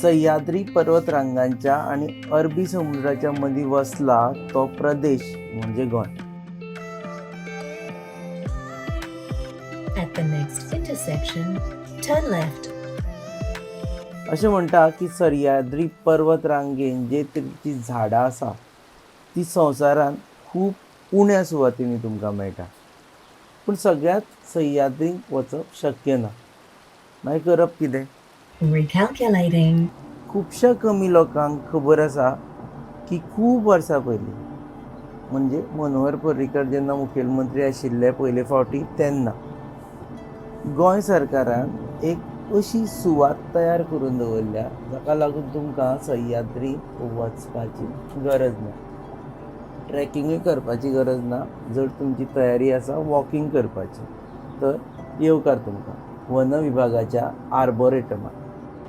सह्याद्री पर्वतरांगांच्या आनी अरबी समुद्राच्या मदीं वसला तो प्रदेश म्हणजे Goa. At the next intersection, turn left. अशें म्हणटा की सह्याद्री पर्वत रांगेन जे तरेची झाडां आसा ती संवसारांत खूब उण्या सुवातींनी तुमकां मेळटा. पूण सगळ्याच सह्याद्रींक वचप शक्य ना. मागीर करप कितें? Recalculating. खुबश्या कमी लोकांक खबर आसा की खूब वर्सां पयलीं म्हणजे मनोहर पर्रीकर जेन्ना मुखेलमंत्री आशिल्ले पयले फावटी तेन्ना गोंय सरकारान एक अशी सुवात तयार करून दवरल्या जाका लागून तुमकां सह्याद्री वचपाची गरज ना, ट्रॅकिंगूय करपाची गरज ना. जर तुमची तयारी आसा वॉकिंग करपाची तर येवकार तुमकां वन विभागाच्या आर्बोरेटमात.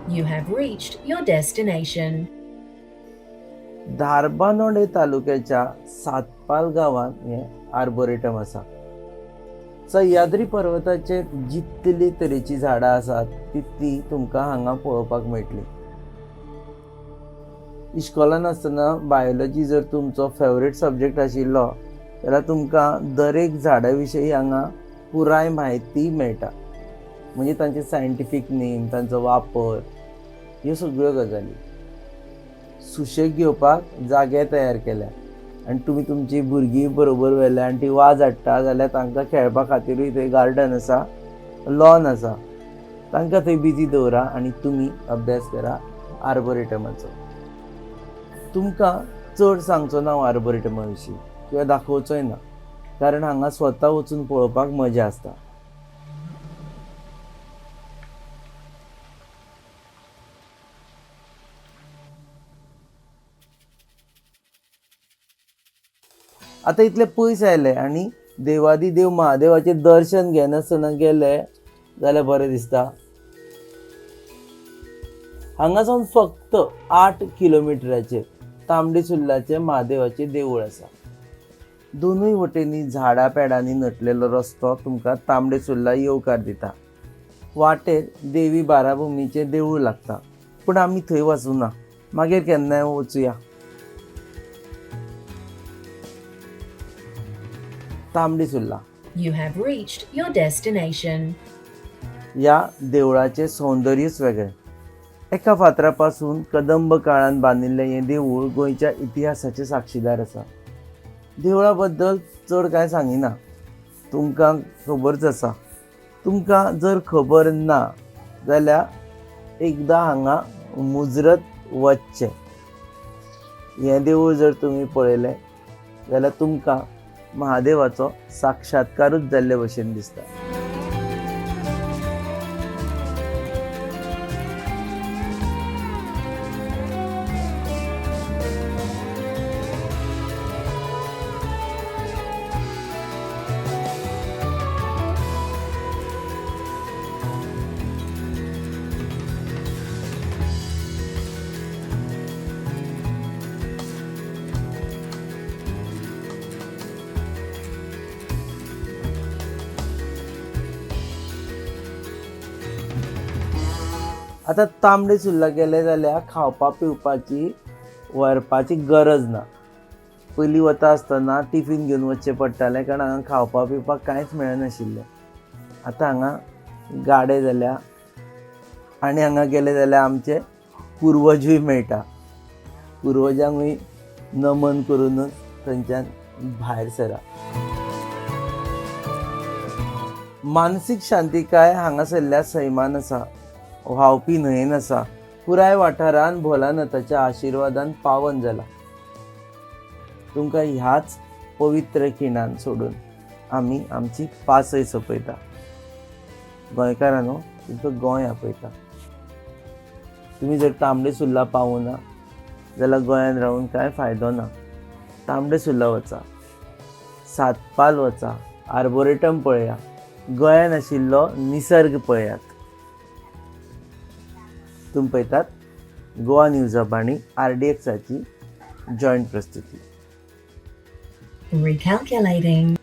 You have reached your destination. Dharbandora तालुक्याच्या सातपाल गांवांत हें आर्बोरेटम आसा. सह्याद्री पर्वताचेर जितली तरेचीं झाडां आसात तितली तुमकां हांगा पळोवपाक मेळटली. इश्कोलान आसतना बायोलॉजी जर तुमचो फेवरेट सब्जेक्ट आशिल्लो जाल्यार तुमकां दरेक झाडा विशयी हांगा पुराय म्हायती मेळटा. म्हणजे तांचे सायंटिफीक नेम, तांचो वापर, ह्यो सगळ्यो गजाली. सुशेग घेवपाक जागे तयार केल्या आनी तुमी तुमची भुरगीं बरोबर व्हेल्या आनी ती वाज हाडटा जाल्यार तांकां खेळपा खातीरूय थंय गार्डन आसा, लॉन आसा. तांकां थंय बिजी दवरा आनी तुमी अभ्यास करा आर्बोरेटमाचो. तुमकां चड सांगचो ना हांव आर्बोरेटमा विशीं किंवा दाखोवचोय ना, कारण हांगा स्वता वचून पळोवपाक मजा आसता. आतां इतले पयस आयले आनी देवादी देव महादेवाचें दर्शन घेनासतना गेले जाल्यार बरें दिसता. हांगा सावन फक्त 8 किलोमिटराचेर तांबडे सुर्लाचें महादेवाचें देवूळ आसा. दोनूय वटेनी झाडां पेडांनी नटलेलो रस्तो तुमकां तांबडे सुर्ला येवकार दिता. वाटेर देवी बाराभूमीचें देवूळ लागता, पूण आमी थंय वचूना, मागीर केन्नाय वचुया. Tambdi Surla You have reached your destination. ह्या देवळाचें सौंदर्यूच वेगळें. एका फातरा पासून कदंब काळान बांदिल्लें हें देवूळ गोंयच्या इतिहासाचें साक्षीदार आसा. देवळा बद्दल चड कांय सांगिना, तुमकां खबरच आसा. तुमकां जर खबर ना जाल्यार एकदां हांगा मुजरत वचचें. हें देवूळ जर तुमी पळयलें जाल्यार तुमकां महादेवाचो साक्षात्कारूच जाल्ले भशेन दिसता. आतां तांबडे सुर्ला गेले जाल्यार खावपा पिवपाची व्हरपाची गरज ना. पयलीं वता आसतना टिफीन घेवन वचचें पडटालें, कारण हांगा खावपा पिवपाक कांयच मेळनाशिल्लें. आतां हांगा गाडे जाल्या आनी हांगा गेले जाल्यार आमचे पुर्वजूय मेळटा. पुर्वजांकूय नमन करूनच थंयच्यान भायर सरा. मानसीक शांतिकाय हांगासरल्या सैमान आसा, व्हांवपी न्हंयेन आसा. पुराय वाठारान भोलानाथाच्या आशिर्वादान पावन जाला. तुमकां ह्याच पवित्र खिणान सोडून आमी आमची पासय सोंपयता. गोंयकारांनो, तुमकां गोंय आपयता. तुमी जर तांबडे सुर्ला पावना जाल्यार गोंयांत रावून कांय फायदो ना. तांबडे सुर्ला वचा, सातपाल वचा, आर्बोरेटम पळया, गोंयांत आशिल्लो निसर्ग पळयात. तुमी पळयतात गोवा न्यूज हब आनी RDXाची जॉयंट प्रस्तुती. Recalculating.